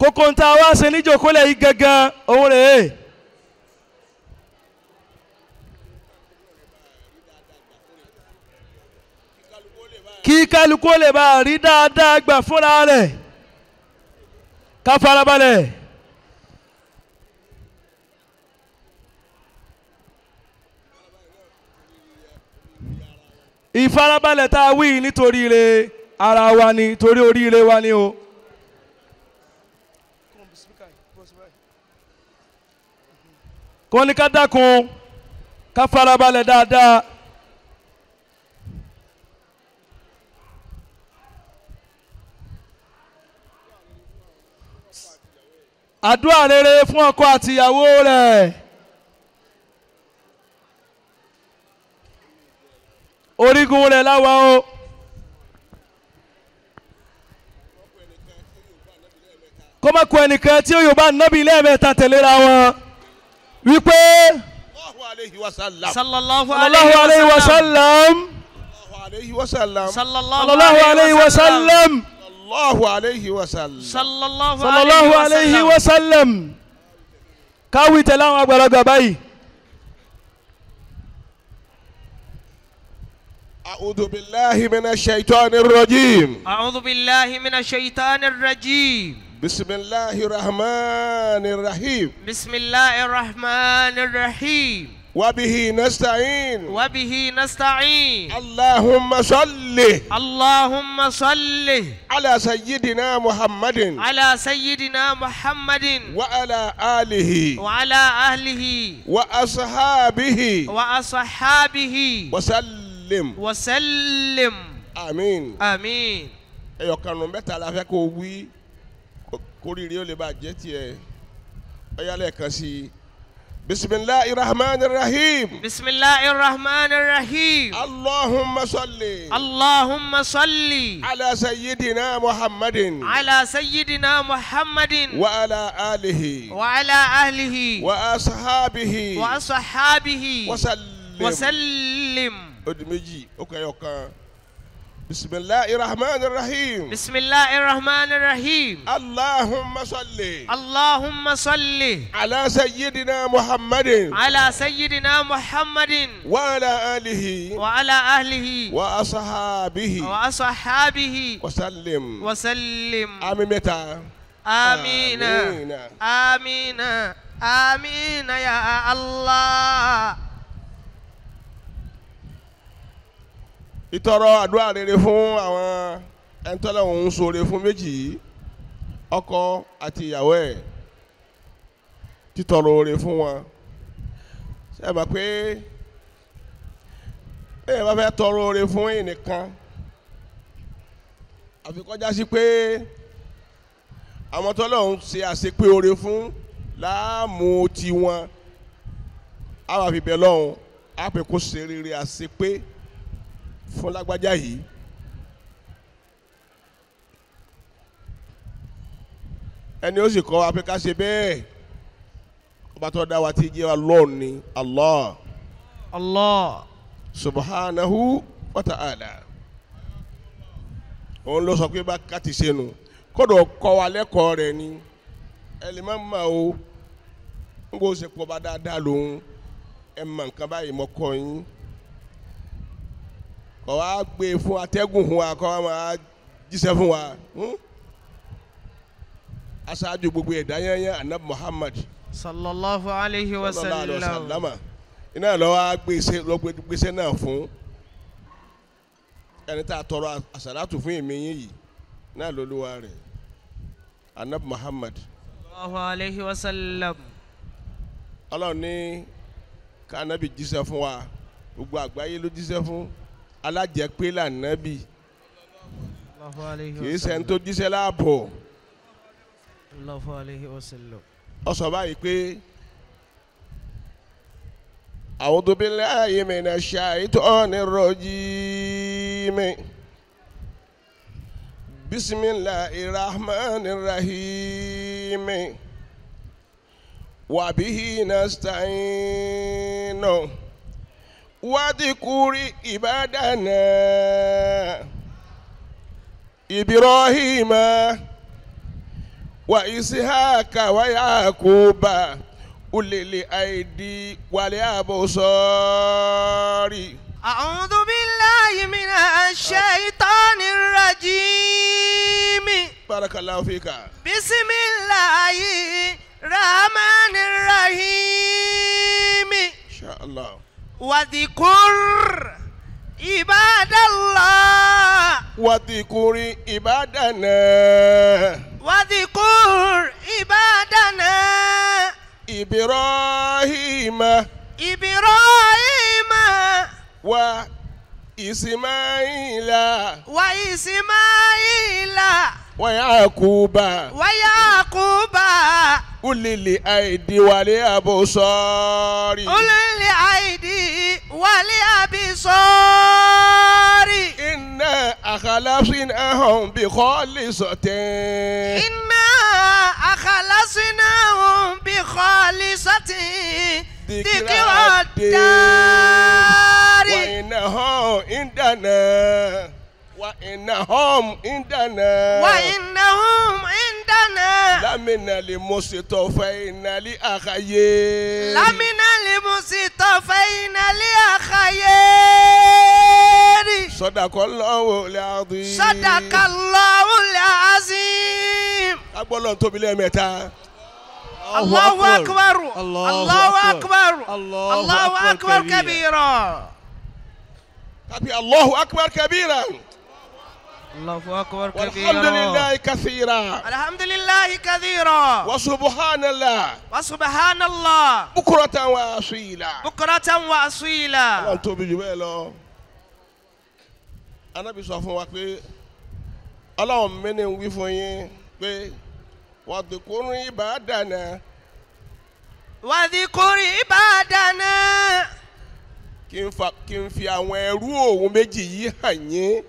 Kókó ń ta wá ṣe níjókòólẹ̀ yìí gangan òun rèé. Kí kálukú lè bá rí dáadáa gbà fúnra rẹ̀ ká farabalẹ̀. Ìfarabalẹ̀ tá a wí nítorí ire ara wa ni torí oríire wa ni o. Kò ní ká dákun ká farabalẹ̀ dáadáa. Àdúrà rere fún ọkọ àtìyàwó rẹ̀. Orígun rẹ̀ láwa o. Kó má kú ẹnìkan tí yóò bá nábì lẹ́ẹ̀mẹ́ta tẹ̀léra wọn wípé sallallahu alayhi wa sallam sallallahu alayhi wa sallam sallallahu alayhi wa sallam sallallahu alayhi wa sallam. Káwí tẹ̀lé àwọn àgbàlagbà báyìí. أعوذ بالله من الشيطان الرجيم. أعوذ بالله من الشيطان الرجيم. بسم الله الرحمن الرحيم. بسم الله الرحمن الرحيم. وبه نستعين. وبه نستعين. اللهم صل. اللهم صل على سيدنا محمد. على سيدنا محمد. وعلى آله. وعلى أهله. وأصحابه. وأصحابه. وسلم. وسلم. آمين. آمين. Ẹyọkanu mẹ́ta la fẹ́ kó wí kórìírí ó lè bá jẹ́ tiẹ̀ ọyálẹ̀ kan sí i. Bismillahir Rahmanir Rahim. Bismillahir Rahmanir Rahim. Allahumma salli. Allahumma salli. Ala sayyidina Muhammadin. Ala sayyidina Muhammadin. Wa ala alihi. Wa ala ahlihi. Wa ashabihi. Wa ashabihi. Wa sallim. Wa sallim. Ó di méjì, ó kù ẹyọ kan. Bismillahir Rahmanir Rahim. Bismillahir Rahmanir Rahim. Allahumma salli. Allahumma salli. Ala sayyidina Muhammadin. Ala sayyidina Muhammadin. Wa ala alihi. Wa ala ahlihi. Wa ashabihi. Wa ashabihi. Wa sallim. Wa sallim. Àmín mẹ́ta. Amina. Amina. Amina ya Allah. Ìtọrọ àdúrà rere fún àwọn ẹni tọ́lọ́hun ń ṣoore fún méjì yìí, ọkọ àti ìyàwó ẹ̀, títọrọ oore fún wọn. Ṣé ẹ mọ̀ pé ẹ bá fẹ́ tọrọ oore fún ẹnìkan, àfi kó já sí pé àwọn tọ́lọ́hun ṣe àṣepé oore fún láàmú tiwọn, á wà fi bẹ̀ lọ́hùn, á pè kó ṣe rere àṣepé fún lágbájá yìí. Ẹni ó sì kọ́ wa pé ká ṣe bẹ́ẹ̀, ọba tó dá wa tí jẹ́ wa lọ́ọ̀ ni Allah. Allah subhanahu wa ta'ala. Òun ló sọ pé bá ká ti ṣe nù, kódò kọ́ wa lẹ́kọ̀ọ́ rẹ̀ ni. Ẹ lè má mà o, n kò ṣe pọ̀ bá dáadáa lòun, ẹ mọ nǹkan báyìí mọ́ kọ́ yín. Kọ́ wa gbé fún atẹ́gùn fún wa, kọ́ wa máa jíṣẹ́ fún wa. Aṣáájú gbogbo ẹ̀dá yányán anabi Muhammad sallallahu alayhi wa sallam iná lọ wá gbèsè náà fún ẹni tá a tọrọ àsàlátù fún èmi yín yìí náà lóluwa rẹ̀ anabi Muhammad sallallahu alayhi wa sallam. Ọlọ́run ní ká anabi jíṣẹ́ fún wa, gbogbo àgbáyé ló jíṣẹ́ fún. Alájẹpé lànàbì, kì í ṣe ẹni tó jíṣẹ́ láàbọ̀. Ó sọ báyìí pé a'udhu billahi minash shaitonir rajim, bismillahir rahmanir rahim, wa bihi nasta'in. Wadhkuri ibadana Ibrahima وإسحاق ويعقوب أولي الأيدي والأبصار. أعوذ بالله من الشيطان الرجيم. بارك الله فيك. بسم الله الرحمن الرحيم. إن شاء الله. واذكر عباد الله. واذكر عبادنا. واذكر عبادنا. إبراهيم. إبراهيم. وإسماعيل. وإسماعيل. ويعقوب. ويعقوب. أولي الأيدي والأبصار. أولي الأيدي والأبصار. إنا أخلصناهم بخالصة. إنا أخلصناهم بخالصة ذكرى الدار. وإنهم عندنا. وإنهم عندنا. وإنهم عندنا. لمن المصطفين لأخير. لمن المصطفين لأخير. صدق الله العظيم. صدق الله العظيم. Agbọ́lọ́ tóbi lẹ́ẹ̀mẹ́ta. الله أكبر. الله أكبر. الله أكبر كبيرا. الله أكبر كبيرا. الله أكبر كبيرا. والحمد لله كثيرا. الحمد لله كثيرا. وسبحان الله. وسبحان الله. بكرة وأصيلا. بكرة وأصيلا. Ọlọ́run tóbi jù bẹ́ẹ̀ lọ. Anábì sọ fún wa pé Ọlọ́run mi ní wí fún yín pé wàdìkúrú ìbádànà. Wàdìkúrú ìbádànà. Kí n fi àwọn ẹrú òun méjì yìí hàn yín.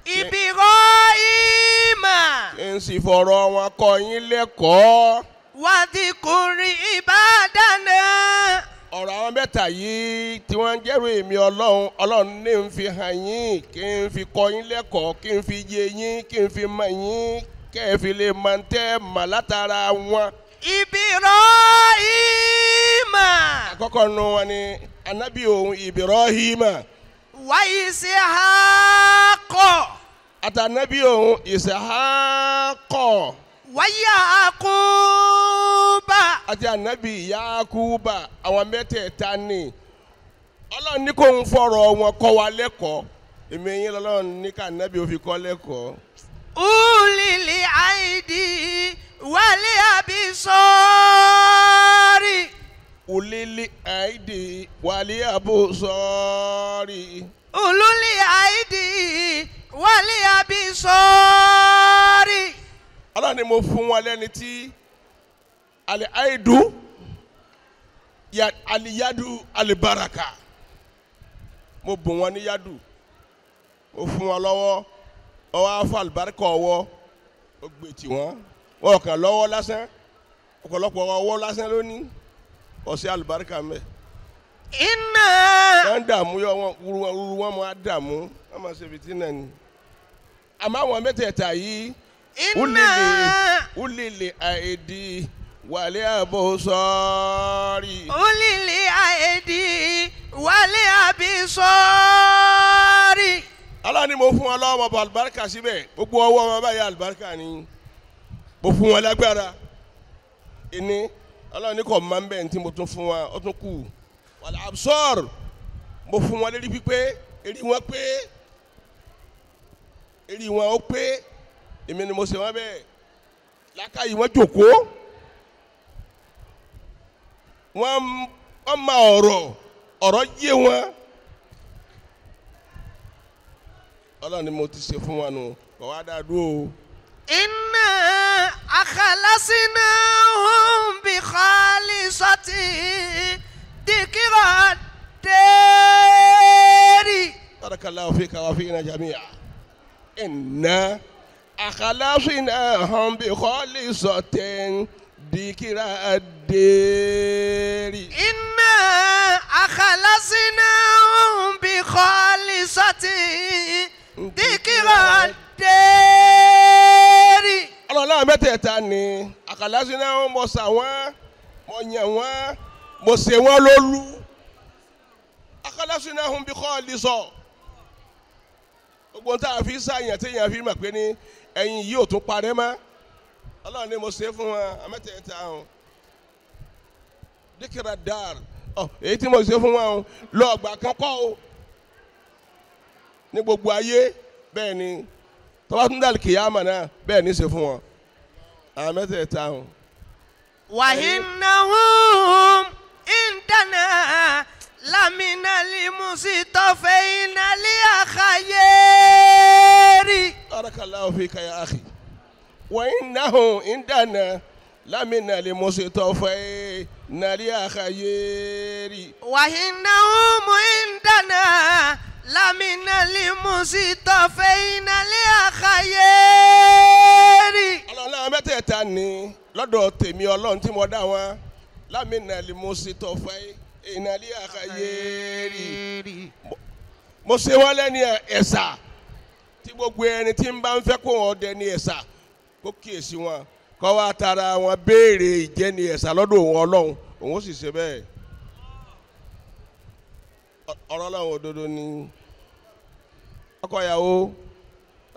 Ibrahima. Kí n sì fọ̀rọ̀ wọn kọ́ yín lẹ́kọ̀ọ́. Wàdìkúrú ìbádànà. Ọ̀rọ̀ àwọn mẹ́ta yìí tí wọ́n ń jẹ́rú èmi Ọlọ́run Ọlọ́run ní n fi hàn yín kí n fi kọ́ yín lẹ́kọ̀ọ́ kí n fi yé yín kí n fi mọ̀ yín kẹ́ ẹ fi lè mọ̀ tẹ́ mọ̀ látara wọn. Ibrahima. Àkọ́kọ́ nu wọn ni anabi òun Ibrahima. Wa Isihaqa. Àtànábì òun Isihaqa. Wa Yaquba. Àti ànábì Yakuba àwọn mẹ́tẹ̀ẹ̀ta ni Ọlọ́run ní kó ń fọ̀rọ̀ wọn kọ́ wa lẹ́kọ̀ọ́ èmi yín lọ́lọ́run ní ká ànábì ó fi kọ́ lẹ́kọ̀ọ́. Ulil aidi wal abisari. Ulil aidi wal abisari. Ulul aidi wal abisari. Ọlọ́run ni mo fún wọn lẹ́ni tí alaidu aliyadu alibaraka mo bùn wọn ní yadu mo fún wọn lọ́wọ́ ọwọ́ afọ alibarika ọwọ́ ó gbé tì wọ́n wọn kàn lọ́wọ́ lásán ọ̀pọ̀lọpọ̀ ọwọ́ lásán lónìí ọ̀sẹ̀ alibarika mẹ́. Iná. Wọ́n dààmú yọ wọn wúru wọn máa dààmú wọ́n máa ṣe fìtínà ni àmọ́ àwọn mẹ́tẹ̀ẹ̀ta yìí. Iná. Ulili àìdí wàlẹ́ àbọ̀sọ́ọ̀rì. Ulili àìdí wàlẹ́ àbísọ́ọ̀rì. Allah ni mo fún wọn lọ́wọ́ bọ̀ àlùbáríkà síbẹ̀ gbogbo ọwọ́ wọn báyìí àlùbáríkà ni mo fún wọn lágbára ìní Allah ní kò máa ń bẹ̀ ní tí mo tún fún wọn ó tún kù wàlẹ́ àbísọ́ọ̀rì mo fún wọn lérí pípé eré wọn pé eré wọn ó pé èmi ni mo ṣe wọn bẹ́ẹ̀ làákàyè wọn jókòó wọ́n ma ọ̀rọ̀ ọ̀rọ̀ yé wọn Ọlọ́run ni mo ti ṣe fún wọn nù kò wá dáa dúró o. Inna akhlasnahum bi khalisati dhikra dari. Barakallahu fika wa fina jami'a. Inna akhlasnahum bi khalisatin dhikra dari. Inna akhlasnahum bi khalisatin dhikra dari. Ọlọ́run mẹ́tẹ̀ẹ̀ta ni àkàlásí náà mo sà wọ́n mo yàn wọ́n mo ṣe wọ́n lólú. Àkàlásí náà ń bí kọ́ ọ sọ. Gbogbo tá a fi sáyàn téèyàn fi mọ̀ pé ní ẹ̀yin yìí ò tún parẹ́ mọ́. Ọlọ́run ni mo ṣe fún wọn mẹ́tẹ̀ẹ̀ta ọ̀hún. Díkìrà dáàr ọ èyí tí mo ṣe fún wọn lọ́ọ̀gbà kan kọ́ o. Ní gbogbo ayé bẹ́ẹ̀ ni tọ́ba tún dàlí kìyàmà náà bẹ́ẹ̀ ní ṣe fún wọn àwọn mẹ́tẹ̀ẹ̀ta ọ̀hún. وإنهم عندنا لمن المصطفين الأخيار. Barakallahu fika ya akhi. Wa innahum indana lamina al-mustafina al-akhyari. وإنهم عندنا لمن المصطفين الأخيار. Ọlọ́run láwọn mẹ́tẹ̀ẹ̀ta ni lọ́dọ̀ tèmi Ọlọ́run tí mo dá wọn lamina al-mustafina al-akhyari. Mo ṣe wọ́n lẹ́ni ẹ̀sà tí gbogbo ẹni tí ń bá ń fẹ́ kó wọn dẹni ẹ̀sà kó kíyèsí wọn kó wá tara wọn béèrè ìjẹni ẹ̀sà lọ́dọ̀ òun Ọlọ́run òun ó sì ṣe bẹ́ẹ̀. Ọ̀rọ̀ Ọlọ́run òdodo ni ọkọ ìyàwó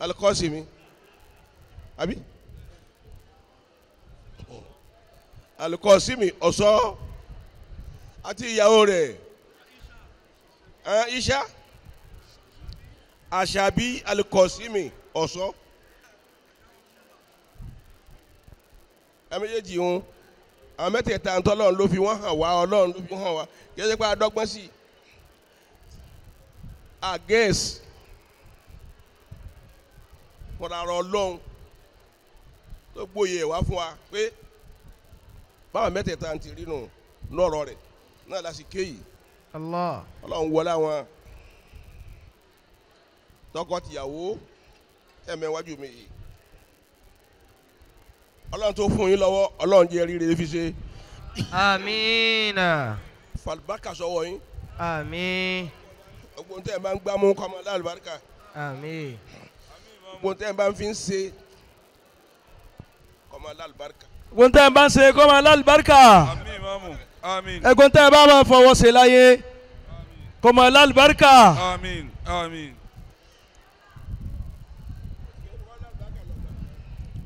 alikọ́sì mi àbí alikọ́sì mi ọ̀sọ́ àti ìyàwó rẹ̀ Isha Àṣàbí alikọ́sì mi ọ̀sọ́ ẹ méjèèjì ń àwọn mẹ́tẹ̀ẹ̀ta ń tọ́ Ọlọ́run ló fi wọ́n hàn wá Ọlọ́run ló fi hàn wá kí ẹ ṣe pé adọ́gbọ́n sí i against fúnra Ọlọ́run tó gbóyè wá fún wa pé báwọn mẹ́tẹ̀ẹ̀ta ti rí nù lọ́rọ̀ rẹ̀ náà láti kéyìí. Allah. Ọlọ́run wọlé àwọn tọkọ-tìyàwó ẹ̀mẹ́wájú mi yìí Ọlọ́run tó fún yín lọ́wọ́ Ọlọ́run jẹ́ rírẹ fi ṣe. Àmín. Fàlùbákà sọ́wọ́ yín. Àmín. Gbogbo ntẹ́ ẹ̀ bá ń gbámú kọ́mọ lálùbáríkà. Àmín. Gbogbo ntẹ́ ẹ̀ bá ń fi ń ṣe kọ́mọ lálùbáríkà. Gbogbo ntẹ́ ẹ̀ bá ń ṣe kọ́mọ lálùbáríkà. Àmín mamu. Àmín. Ẹ̀gbọ́n tẹ́ ẹ bá máa fọwọ́ ṣe láyé kọ́mọ lálùbáríkà. Àmín. Àmín.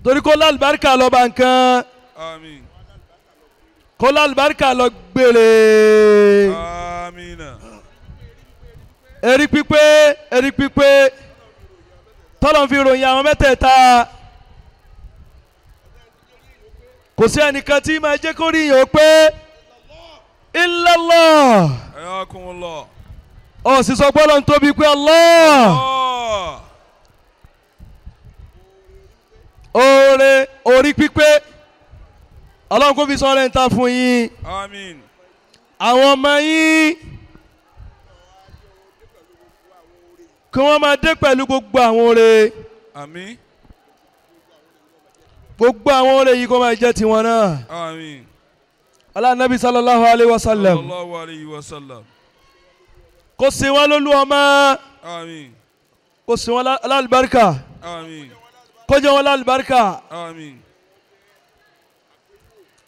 Torí kó lálùbáríkà lọ bá nǹkan. Àmín. Kó lálùbáríkà lọ gbére. Àmín. Erí pípé erí pípé tọ́lọ̀ fi ròyìn àwọn mẹ́tẹ̀ẹ̀ta kò sí ẹnìkan tí máa jẹ́ kó rí yàn pé illallah. Ayakumullah. Ó sì sọ pé Ọlọ́run tóbi pé Allah. Oore orí pípé Ọlọ́run kò fi sọ ọ́rẹ́ ń ta fún yín. Àmín. Àwọn ọmọ yín kí wọ́n máa dé pẹ̀lú gbogbo àwọn oore. Àmín. Gbogbo àwọn oore yìí kó máa jẹ́ tiwọn náà. Àmín. Ọlá Nabi sallallahu alayhi wa sallam. Sallallahu alayhi wa sallam. Kó ṣe wọ́n lólú ọmọ. Àmín. Kó ṣe wọ́n lálùbáríkà. Àmín. Kó jẹ́ wọn lálùbáríkà. Àmín.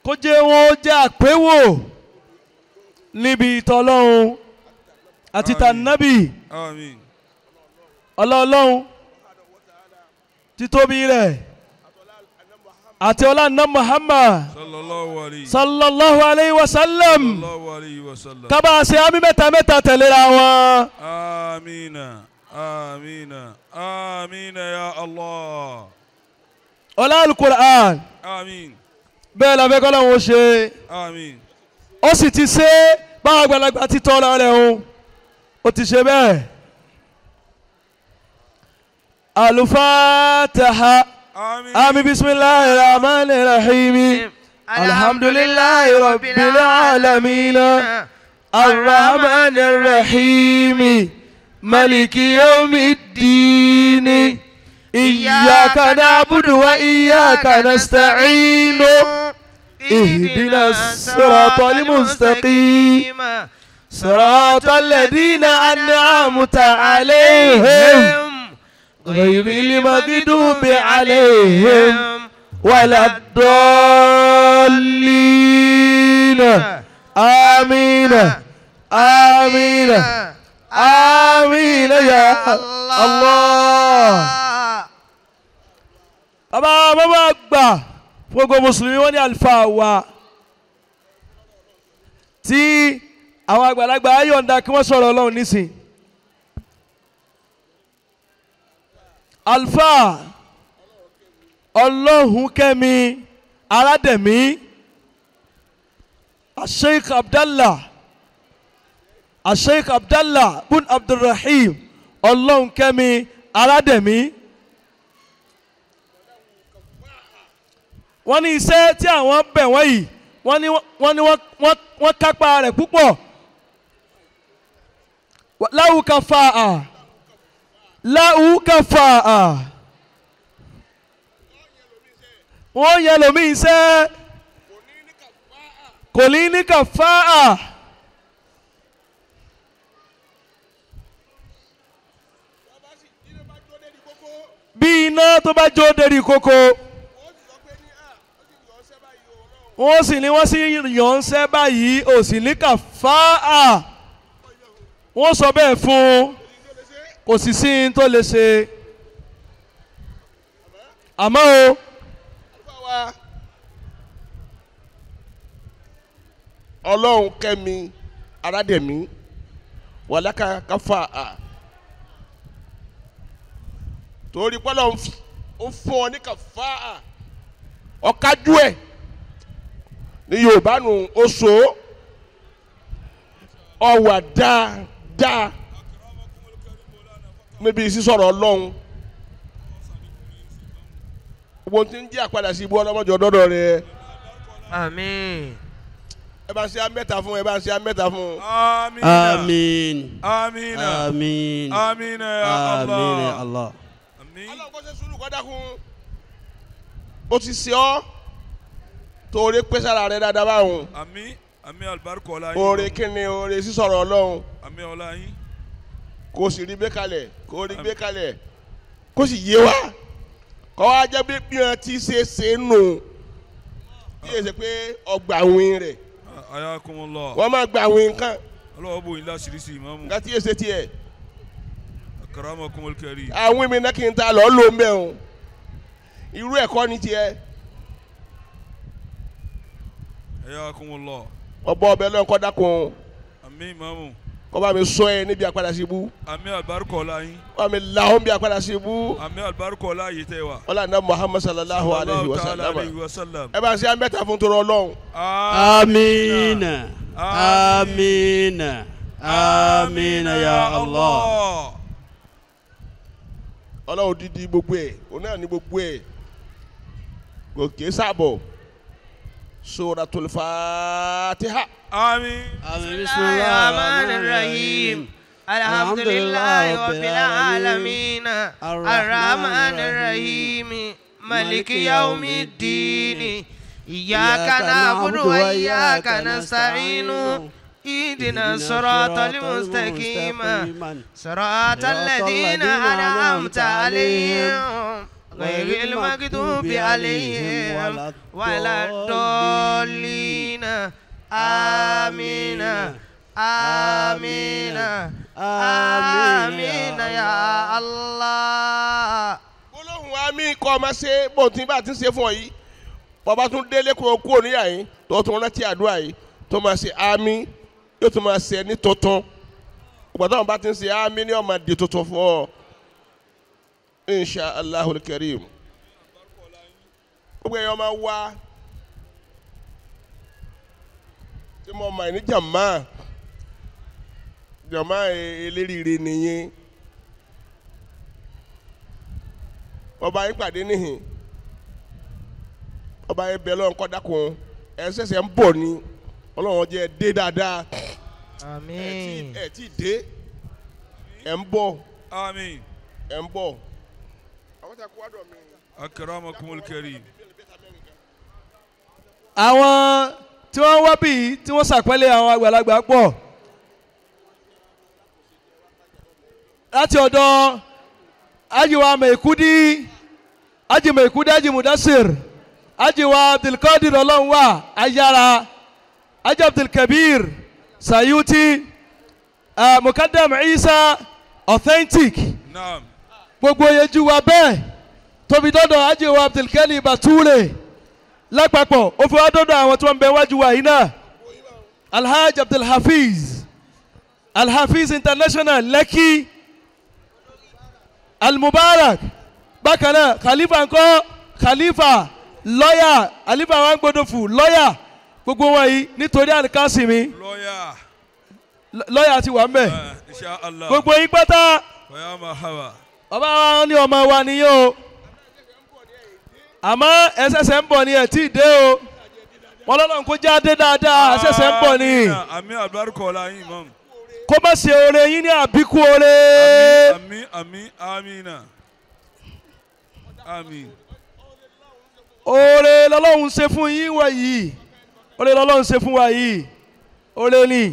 Kó jẹ́ wọn jẹ́ àpéwò níbi ìtọ́lọ́hun àti tànàbì. Àmín. Ọlọ́ọ̀lọ́hun títóbi rẹ̀ àti ọlá Muhammad sallallahu alayhi wa sallam kábà ṣe àmì mẹ́ta mẹ́ta tẹ̀léra wọn. Amina amina amina ya Allah. Ọlá alukur'an. Àmín. Bẹ́ẹ̀ la fẹ́ kọ́ lọ́hún ó ṣe. Àmín. Ó sì ti ṣe báwọn àgbàlagbà ti tọ́ ọ rẹ̀ o ó ti ṣe bẹ́ẹ̀. Al-Fatiha. Àmín. Bismillahir rahmanir rahim. Alhamdulillahi rabbil alamin. Arrahmanir rahim. Maliki yawmiddin. Iyyaka na'budu wa iyyaka nasta'in. Ihdina as-siratal mustaqim. Siratal ladina an'amta alayhim. غير المغضوب عليهم ولا الضالين آمين آمين آمين يا الله. Bàbá bàbá àgbà gbogbo mùsùlùmí wọ́n ní àlùfáà wa tí àwọn àgbàlagbà ayọ̀ǹda kí wọ́n sọ̀rọ̀ Ọlọ́run nísìn. Àlùfáà Ọlọ́hunkẹ́mi Aládẹ̀mí Sheikh Abdallah Sheikh Abdallah bun Abdulrahim Ọlọ́hunkẹ́mi Aládẹ̀mí. Wọ́n ní iṣẹ́ tí àwọn bẹ̀ wọ́n yìí wọ́n ní wọ́n kápá rẹ̀ púpọ̀. Láwùká fa à láwùká fa à wọ́n yẹ lómi iṣẹ́ kò ní ní kà fa à. Bí iná tó bá jó dérí kókó wọ́n sì ní wọ́n sì yàn ń sẹ́ báyìí ò sì ní kà fá à wọ́n sọ bẹ́ẹ̀ fún un kò sì sí ní tó lè ṣe àmọ́ o. Ọlọ́run kẹ́mi Aládẹ̀mí wàlákà káfà à torí pọ́lọ́ ń fún ọ ní kàfà à ọ̀kájú ẹ̀ ní Yorùbá nù oṣù ọwà dáadáa níbi sísọ̀rọ̀ Ọlọ́run gbogbo tí ń jẹ́ àpadà sí ibú ọlọ́mọjọ dọ́dọ̀ rẹ. Àmín. Ẹ bá ń ṣe amẹ́ta fún ẹ bá ń ṣe amẹ́ta fún. Àmín. Àmín. Àmín. Àmín. Àmín ya Allah. Allah. Àmín. Ọlọ́run kò ṣe sùúrù kọ́ dákun bó ti ṣe ọ́ torí pé sára rẹ dáadáa báwọn. Àmín. Àmín alibarika ọlá yín. Oore kíni oore sísọ̀rọ̀ Ọlọ́run. Àmín ọlá yín. Kó sì rí gbé kalẹ̀ kó rí gbé kalẹ̀ kó sì yé wa kó wá jẹ́ bí wọ́n ti ṣe ṣe nù tí yẹ ṣe pé ọgbà win rẹ̀. Ayakumullah. Wọ́n máa gbà win kan. Ọlọ́wọ́ bò yín láṣìírí sí ìmáàmù. Nǹkan tí yẹ ṣe tiẹ̀. Akramakumul karim. Àwọn èmi náà kì í ta lọ́ọ́ ló ń bẹ̀ o irú ẹ̀kọ́ ni tiẹ̀. Ayakumullah. Ọba ọbẹ̀ lọ́n kọ́ dákun. Àmín ìmáàmù. Kọ́ bá mi sọ ẹ níbi àpadà sí ibú. Àmín àlùbáríkà ọlá yín. Kọ́ bá mi la ọ́n bí àpadà sí ibú. Àmín àlùbáríkà ọlá yìí tẹ́ wa. Ọlá ní Muhammad sallallahu alayhi wa sallam. Ẹ bá ń ṣe amẹ́ta fún torọ Ọlọ́run. Àmín. Àmín. Àmín ya Allah. Ọlọ́run dídí gbogbo ẹ̀ òun náà ní gbogbo ẹ̀ kò kì í sábọ̀. Suratul Fatiha. Àmín. Bismillahirrahmanirrahim. Alhamdulillahi rabbil alamin. Arrahmanirrahim. Maliki yawmiddin. Iyyaka na'budu wa iyyaka nasta'in. Ihdina siratal mustaqim. Siratal ladhina an'amta alayhim. غير المغضوب عليهم ولا الضالين. آمين آمين آمين يا الله. Gbólóhùn àmín kọ́ ọ máa ṣe bó ti bá ti ń ṣe fún ọ yìí bàbá tún délé kó o kúrò níyà yìí tó tún rántí àdúrà yìí tó máa ṣe àmín yóò tún máa ṣe ní tuntun ìgbà táwọn bá ti ń ṣe àmín ni ó máa di tuntun fún ọ. Insha Allahul Karim. Gbogbo ẹ̀yọ́ máa wá tí mo mọ̀ ní jàmá jàmá eléríire nìyẹn. Ọba yín pàdé níhìn ọba yín bẹ̀ lọ́n kọ́ dákun ẹ̀ ṣẹ̀ṣẹ̀ ń bọ̀ ni Ọlọ́run jẹ́ dé dáadáa. Àmín. Ẹ̀ tí dé ẹ̀ ń bọ̀. Àmín. Ẹ̀ ń bọ̀. Akramakumul karim. Àwọn tí wọ́n wá bí tí wọ́n ṣàpẹ́lẹ̀ àwọn àgbàlagbà pọ̀ láti ọ̀dọ̀ ajiwa Maikudi aji Maikudi aji Mudasir ajiwa Abdulkadir Ọlọ́runwà Ayára Aji Abdulkabir Sayuti Mukadam Isa Authentic Naam. Gbogbo yejú wa bẹ́ẹ̀ tóbi dọ́dọ̀ ajiwa Abdulkali Bature lápapọ̀ ó fi wá dọ́dọ̀ àwọn tí wọ́n ń bẹ wájú wa yìí náà Alhaji Abdulhafiz Alhafiz International Lekki Almubarak bákan náà Khalifa ńkọ́ Khalifa lọ́yà Khalifa wa ń gbódòfù lọ́yà gbogbo wọn yìí nítorí Alikasimi Lọ́yà. Lọ́yà ti wà ń bẹ̀ Insha Allah. gbogbo yín pátá bàbá wa ní ọmọ wa nìyẹn o àmọ́ ẹsẹ̀sẹ̀ ń bọ̀ ni ẹ̀ tí ì dé o wọn lọ́lọ́run kó jáde dáadáa ẹsẹ̀sẹ̀ ń bọ̀ ni Àmín àlùbáríkà ọlá yín imam. Kó má ṣe oore yín ní àbíkú oore. Àmín àmín àmínà. Àmín. Oore lọ́lọ́run ṣe fún yín wá yìí oore lọ́lọ́run ṣe fún wa yìí oore ni.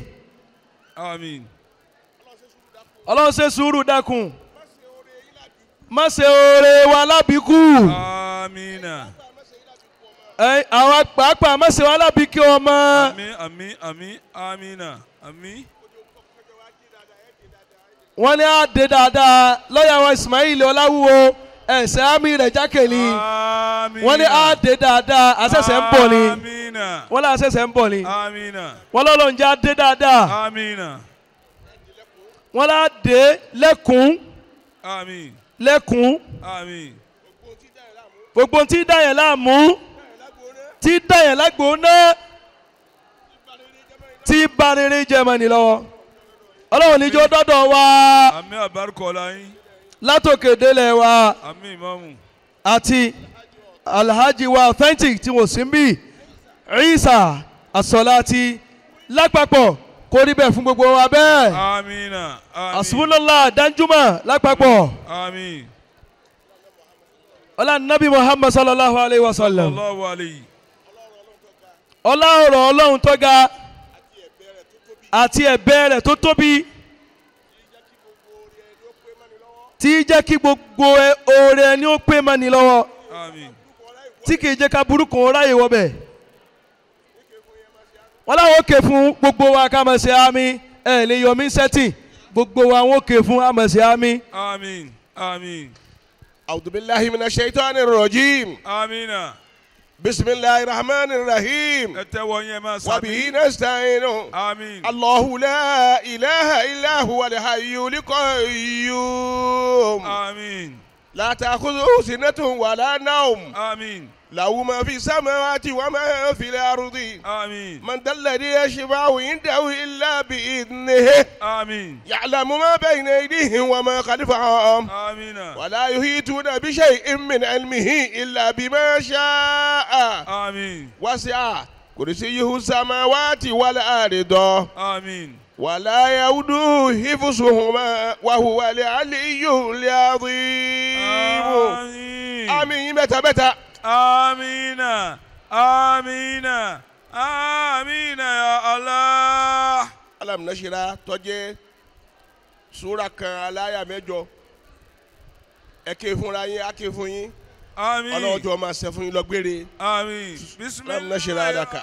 Àmín. Ọlọ́run ṣe sùúrù dákun má ṣe oore wa lábíkú. Àmínà. Àwọn pàápàá má ṣe wa lábíkú ọmọ. Àmín àmín àmín àmínà àmín. Wọ́n ní á dé dáadáa lọ́yà wa Ismail Ọláwúwo ẹ̀sẹ̀ àmì rẹ̀ jákèlì. Wọ́n ní á dé dáadáa àṣẹ̀ṣẹ̀ ń bọ̀ ni. Wọ́n ní àṣẹ̀ṣẹ̀ ń bọ̀ ni. Wọ́n lọ́lọ́run jẹ́ á dé dáadáa. Wọ́n lá dé lẹ́kùn. Lẹ́kùn. Gbogbo tí dá yẹn láàmú tí dá yẹn lágbóná tí bá rere jẹ́ mọ́ ni lọ́wọ́. Ọlọ́run níjó dọ́dọ̀ wa. Àmín àbárúkọ ọlá yín. Látòkè délẹ̀ wa. Àmín ìmáàmù. Àti Alhaji wa Authentic tí wọ́n sì ń bì Isa Asolati lápapọ̀ kó rí bẹ́ẹ̀ fún gbogbo wa bẹ́ẹ̀. Àmínà. Asubunala Danjuma lápapọ̀. Àmín. Ọlá Nabi Muhammad sallallahu alayhi wa sallam. Sallallahu alayhi. Ọlá ọ̀rọ̀ Ọlọ́run tó ga àti ẹ̀bẹ̀ rẹ̀ tó tóbi tí jẹ́ kí gbogbo oore ẹni ó pé mọ́ni lọ́wọ́ tí kì í jẹ́ ká burúkú ráyè wọbẹ̀. Wọ́n láwọn òkè fún gbogbo wa ká máa ṣe àmín ẹ̀ lè yọ mí sẹ́tì gbogbo wa wọ́n òkè fún á máa ṣe àmín. Àmín àmín. A'udhu billahi minash shaitanir rajim. Àmín. Bismillahir rahmanir rahim. Ẹ tẹ́wọ́ yẹn máa sàmì. Wa bihi nasta'inu. Àmín. Allahu la ilaha illa huwal hayyul qayyum. Àmín. La ta'khudhuhu sinatun wa la nawm. Àmín. Lahu ma fi samawati wa ma fil ardi. Àmín. Man dhal ladhi yashfa'u 'indahu illa bi'idhnihi. Àmín. Ya'lamu ma bayna aydihim wa ma khalfahum. Àmín. Wa la yuhituna bi shay'in min 'ilmihi illa bima sha'a. Àmín. Wasi'a kursiyyuhu samawati wal arda. Àmín. Wa la yauduhu hifzuhuma wa huwa al-'aliyyul 'azim. Àmín. Àmín mẹ́ta mẹ́ta. Amina, amina, amina ya Allah. Alam nashira tó jẹ́ súra kan aláyà mẹ́jọ. Ẹ ké fúnra yín, á ké fún yín. Àmín. Ọlọ́run jọ̀ọ́ máa ṣe fún yín lọ gbére. Àmín. Alam nashira laka.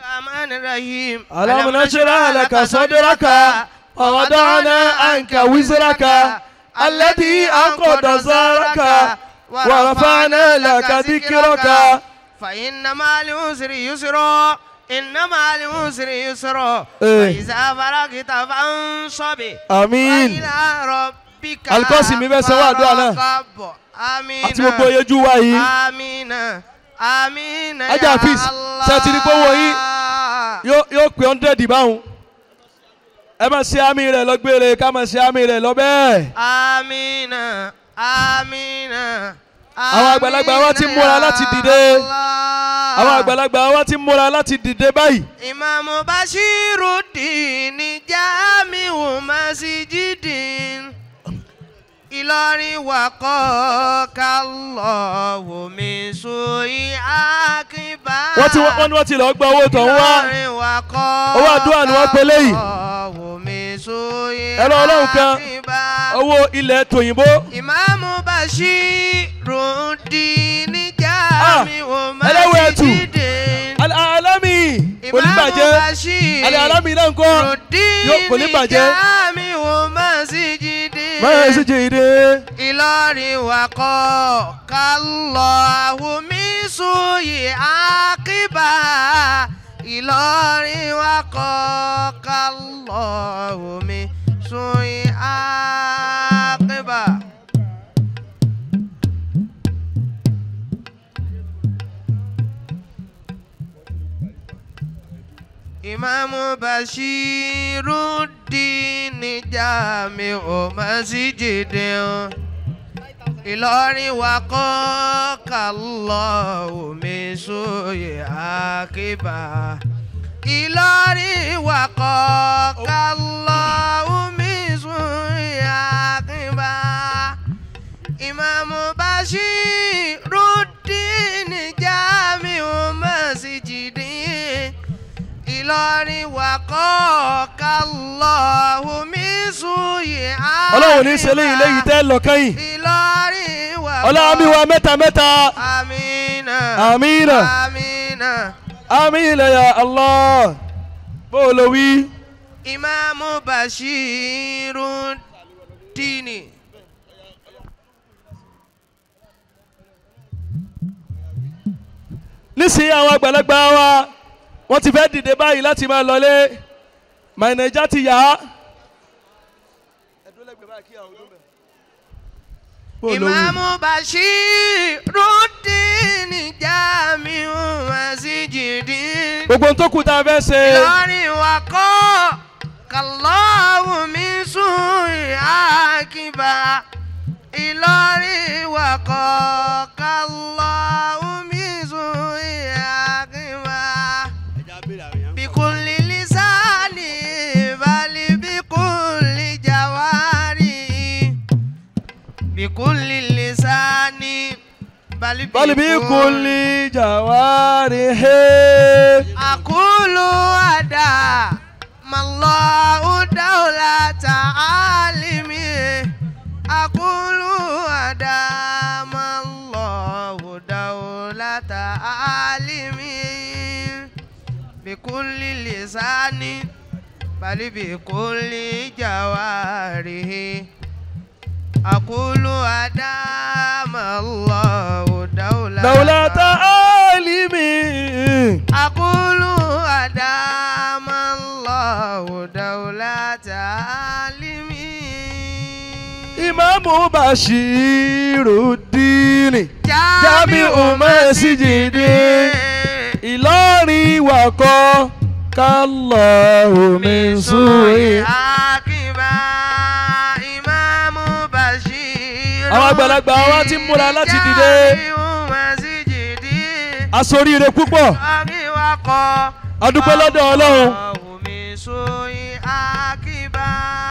Bismillahirrahmanirrahim. Alam nashira laka sadraka wa wada'na anka wizraka alladhi anqadha zahraka. ورفعنا لك ذكرك فإن مع العسر يسرا إن مع العسر يسرا فإذا فرغت فانصب آمين وإلى ربك Alikosi mi fẹ́ sanwó àdúrà náà آمين àti gbogbo oyejú wa yìí آمين آمين Ajá Hafiz ṣe ti ní kó wọ yín yóò pé 100 báwọn ẹ máa ṣe àmì rẹ̀ lọ gbére ká máa ṣe àmì rẹ̀ lọ bẹ́ẹ̀. آمين آمين. Àwọn àgbàlagbà wa ti múra láti dìde. Àwọn àgbàlagbà wa ti múra láti dìde báyìí. Ìmáàmù Bashiruddin Jamiu Masjidin Ìlọrin wà kọ́ kálọ̀wò mi sóyí àkínbá. Wọ́n ní wọ́n ti lọ gba owó tó ń wá. Ìlọrin wà kọ́ owó àdúrà ni wọ́n pe léyìí. kálọ̀wò mi sóyí Ẹ̀rọ Ọlọ́run kan àkínbá. owó ilẹ̀ tòyìnbó. Ìmáàmù Bashiruddin Ẹlẹ́wọ̀ ẹ̀tù alami kò ní bàjẹ́ alami náà ńkọ́ kò ní bàjẹ́. Masjidi Ìlọrin wakọ̀ kálọ̀hù mi sùyì àkíbà. Ìlọrin wakọ̀ kálọ̀hù mi sùyì àkíbà. Ìmáàmù Bashiruddin Jamiu Masjidi Ìlọrin wakọ̀ kálọ̀hù mi sùyì àkíbà. Ìlọrin wakọ̀ kálọ̀hù mi sùyì àkíbà. Ìmáàmù Bashiruddin Jamiu Masjidi Ìlọrin wakọ̀ kálọ̀hù mi sùyì àkíbà. Ọlọ́run ní ṣe léyìí léyìí tẹ́ lọ kẹ́yìn. Ìlọrin wakọ̀. Ọlọ́run mi wa mẹ́ta mẹ́ta. Amina. Amina. Amina. Amina ya Allah. Bó o lo wí. Ìmáàmù Bashiruddin. Nísìnyí àwọn àgbàlagbà wa wọ́n ti fẹ́ dìde báyìí láti máa lọlé. Màìnàjà ti yá. Ìmáàmù Bashiruddin Jamiu Masjidi. Gbogbo tó kù tá a fẹ́ ṣe. Ìlọrin wakọ̀ kàlọ́hù mi sùn àkìbà. Ìlọrin wakọ̀ kàlọ́hù mi sùn àkìbà. Bikulli lisani bali bikulli jawari. Bikulli lisani bali bikulli jawarihi. Akulu ada mallahu dawlata alimi. Akulu ada mallahu dawlata alimi. Bikulli lisani bali bikulli jawarihi. Akulu adama Allahu dawlata alimi. Akulu adama Allahu dawlata alimi. Ìmáàmù Bashiruddin Jamiu Masjidi Ìlọrin wakọ̀ kálọ̀hù mi sùn. Àkìbà Ìmáàmù Bashiruddin. Àwọn àgbàlagbà wa ti ń múra láti dìde. Asoríire púpọ̀. A dúpẹ́ lọ́dọ̀ Ọlọ́run.